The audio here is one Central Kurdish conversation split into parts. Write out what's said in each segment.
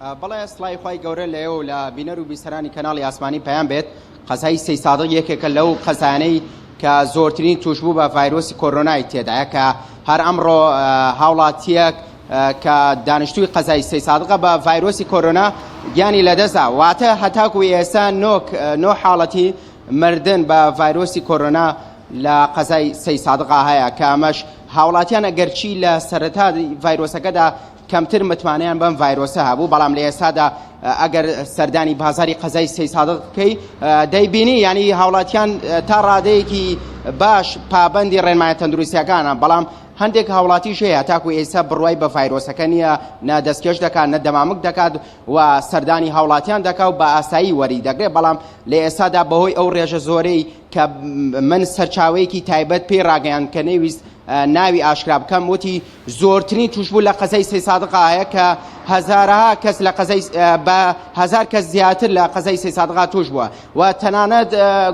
بەڵێ سڵاوی خوای گەورە لە ئێوە و لە بینەر و بیسەرانی کەناڵی ئاسمانی پەیام بێت. قەزای سەیسادق یەکێکە لەو قەزایانەی کە زۆرترین تووشبوو بە ڤایرۆسی کۆرۆنای تێدایە کە هەر ئەمڕۆ هاوڵاتیەک کە دانیشتووی قەزای سەیسادقە بە ڤایرۆسی کۆرۆنا گیانی لەدەستدا واتە هەتاکو ئێستا نۆک نۆ حاڵەتی مردن بە ڤایرۆسی کۆرۆنا لە قەزای سەیسادقا هەیە کە ئەمەش هاوڵاتیان ئەگەرچی لە سەرەتا ڤایرۆسەکەدا کەمتر متمانەیان بەم ڤایرۆسە هەبوو، بەڵام لە ئێستادا ئەگەر سەردانی بازاری قەزای سەیسادق بکەی دەیبینی یانی هاوڵاتیان تا ڕادەیەکی باش پابەندی ڕێنمایە تەندروستیەکانە، بەڵام هەندێک هاوڵاتیش هەیە تاکو ئێستا بڕوای بە ڤایرۆسەکە نییە، نە دەستکێش دەکات نە دەمامک دەکات و سەردانی هاوڵاتیان دەکا و بە ئاسایی وەری دەگرێت، بەڵام لە ئێستادا بەهۆی ئەو ڕێژە زۆرەی کە من سەرچاوەیەکی تایبەت پێی ڕاگەیاند کە نەیویست ناوی ئاشکرا بکەم وتی زۆرترین توشبوو لە قەزای سەیسادقا هەیە کە هەزارەها کەس لە قەزای بە هەزار کەس زیاتر لە قەزای سەیسادقا توش بووە و تەنانەت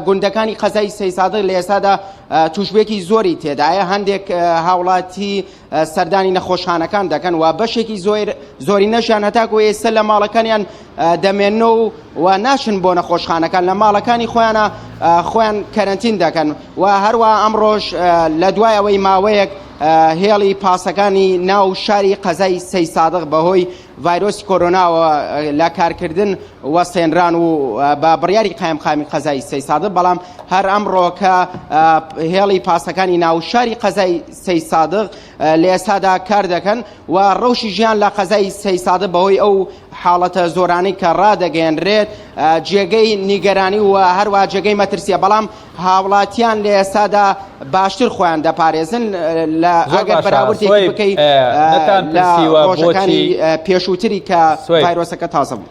گوندەکانی قەزای سەیسادق لە ئێستادا توشبوویەکی زۆری تێدایە هەندێک هاوڵاتی سەردانی نەخۆشخانەکان دەکەن و بەشێکی زۆر زۆرینەشیان هەتاکو ئێستا لە ماڵەکانیان دەمێنەوە و ناچن بۆ نەخۆشخانەکان لە ماڵەکانی خۆیانە خۆیان کەرەنتین دەکەن و هەروە ئەمڕۆژ لە دوای ئەوەی ماوەیەک هێڵی پاسەکانی ناو شاری قەزای سەیسادق بەهۆی ڤایرۆسی کۆرۆناوە لە کارکردن وەستێنران و بە بڕیاری قایمقامی قەزای سەیسادق بەڵام هەر ئەمڕۆکە هێڵی پاسەکانی ناو شاری قەزای سەیسادق لە ئێستادا کار دەکەن و ڕەوشی ژیان لە قەزای سەیسادق بەهۆی ئەو حاڵەتە زۆرانەی کە ڕادەگەیەنرێت جێگەی نیگەرانی و هەروە جێگەی مەترسیە بەڵام هاوڵاتیان لە ئێستادا باشتر خۆیان دەپارێزن لە ئەگەر بەراوردێکی بکەی لە ڕۆژەکانی پێشووتری کە ڤایرۆسەکە تازە بوو.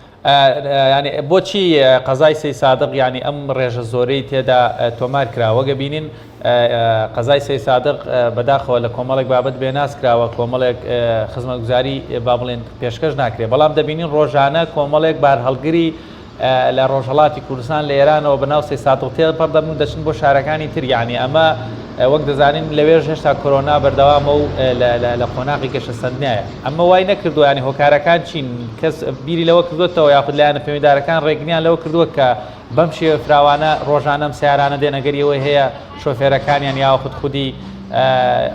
یانی بۆچی قەزای سەیسادق یانی ئەم ڕێژە زۆرەی تێدا تۆمار کرا وەک ئەبینین قەزای سەیسادق بەداخەوە لە کۆمەڵێک بابەت بێناز کراوە کۆمەڵێک خزمەتگوزاری با بڵێن پێشکەش ناکرێ بەڵام دەبینین ڕۆژانە کۆمەڵێک بارهەڵگری لە ڕۆژهەڵاتی کوردستان لە ئێرانەوە بە ناو سەیسادق تێپەڕ دەبن و دەچن بۆ شارەکانی تر یانی ئەمە وەک دەزانین لەوێش هێشتا کۆرۆنا بەردەوامە و لە قۆناغی گەشەسەندنایە ئەمە وای نەکردووە یانی هۆکارەکان چین کەس بیری لەوە کردوێتەوە یاخود لایەنە پەیوەندیدارەکان ڕێگریان لەوە کردووە کە بەم شێوە فراوانە ڕۆژانە ئەم سیارانە دێن ئەگەری ئەوەی هەیە شۆفێرەکانیان یاخود خودی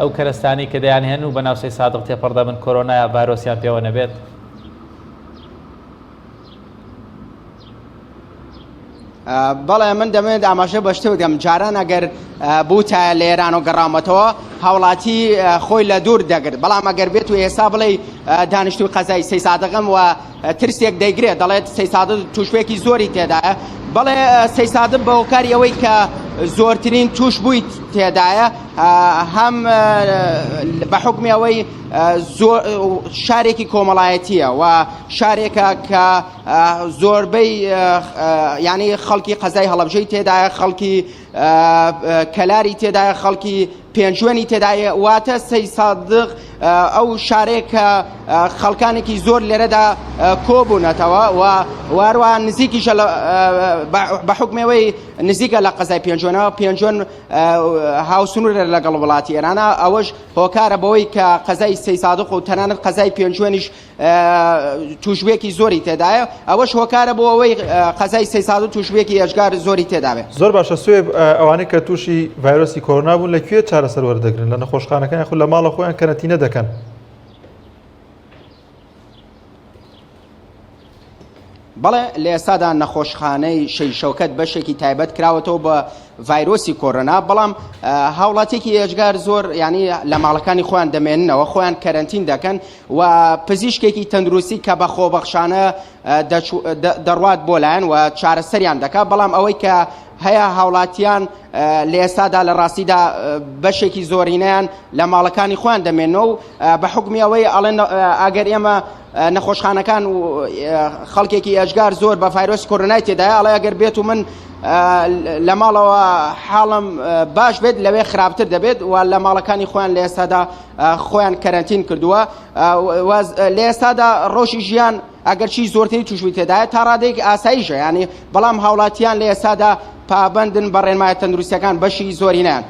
ئەو کەرەستانەی کە دەیانهێن و بە ناو سەیسادق تێپەڕ دەبن کۆرۆنا ڤایرۆسیان پێوە نەبێت؟ بەڵێ من دەمەوێت ئاماژە بە شتێک بدەم جاران ئەگەر بوتایە لە ئێرانەوە گەڕاومەتەوە هاوڵاتی خۆی لە دوور دەگرت بەڵام ئەگەر بێت و ئێستا بڵێ دانیشتوی قەزای سەیسادقم و ترسێک دەیگرێت دەڵێت سەیسادق توشبێکی زۆری تێدایە بەڵێ سەیسادق بە هۆکاری ئەوەی کە زۆرترین توش بووی تێدایە هەم بە حکمی ئەوەی شارێکی کۆمەڵایەتیە و شارێکە کە زۆربەی یعنی خەڵکی قەزای هەڵەبجەی تێدایە خەڵکی کەلاری تێدایە خەڵکی پێنجوێنی تێدایە واتە سەی سادق ئەو شارێک کە خەڵکانێکی زۆر لێرەدا کۆبوونەتەوە و واروە نزیکیشە بە حکمەوەی نزیکە لە قەزای پێنجوێنەوە پێنجوێن هاوسنوورە لەگەڵ وڵاتی ئێرانە ئەوەش هۆکارە بەوەی کە قەزای سەیسادق و تەنانەت قەزای پێنجوێنیش توشبوویەکی زۆری تێدایە ئەوەش هۆکارە بۆ ئەوەی قەزای سەیساد و توشبوویەکی ئێجگار زۆری تێدابێ. زۆر باشە سوێب ئەوانەی کە تووشی ڤایرۆسی کۆرۆنا بوون لە کوێ چارەسەر وەردەگرن لە نەخۆشخانەکان یاخود لە ماڵە خۆیان کەرەنتینە دەکەن؟ بەڵێ لە ئێستادا نەخۆشخانەی شەهید شەوکەت بەشێکی تایبەت کراوەتەوە بە ڤایرۆسی کۆرۆنا بەڵام هاوڵاتێکی ئێجگار زۆر ینی لە ماڵەکانی خۆیان دەمێننەوە خۆیان کەرەنتین دەکەن و پزیشکێکی تەندروستی کە بە خۆبەخشانە دەڕوات بۆ لایەن و چارەسەریان دەکات بەڵام ئەوەی کە هەیە هاوڵاتیان لە ئێستادا لە ڕاستیدا بەشێکی زۆرینەیان لە ماڵەکانی خۆیان دەمێنەوە و بە حکمی ئەوەی ئەڵێن ئەگەر ئێمە نەخۆشخانەکان و خەڵکێکی ئێجگار زۆر بە ڤایرۆسی کۆرۆنای تێدایە ئەڵێ ئەگەر بێت و من لە ماڵەوە حاڵم باش بێت لەوێ خراپتر دەبێت و لە ماڵەکانی خۆیان لە ئێستادا خۆیان کەرەنتین کردووە لە ئێستادا ڕۆژی ژیان ئەگەرچی زۆرترین توشبووی تێدایە تا ڕادەیەک ئاساییشە یانی بەڵام هاوڵاتیان لە ئێستادا پابەندن بە ڕێنمایە تەندروستیەکان بەشی زۆرینەیان.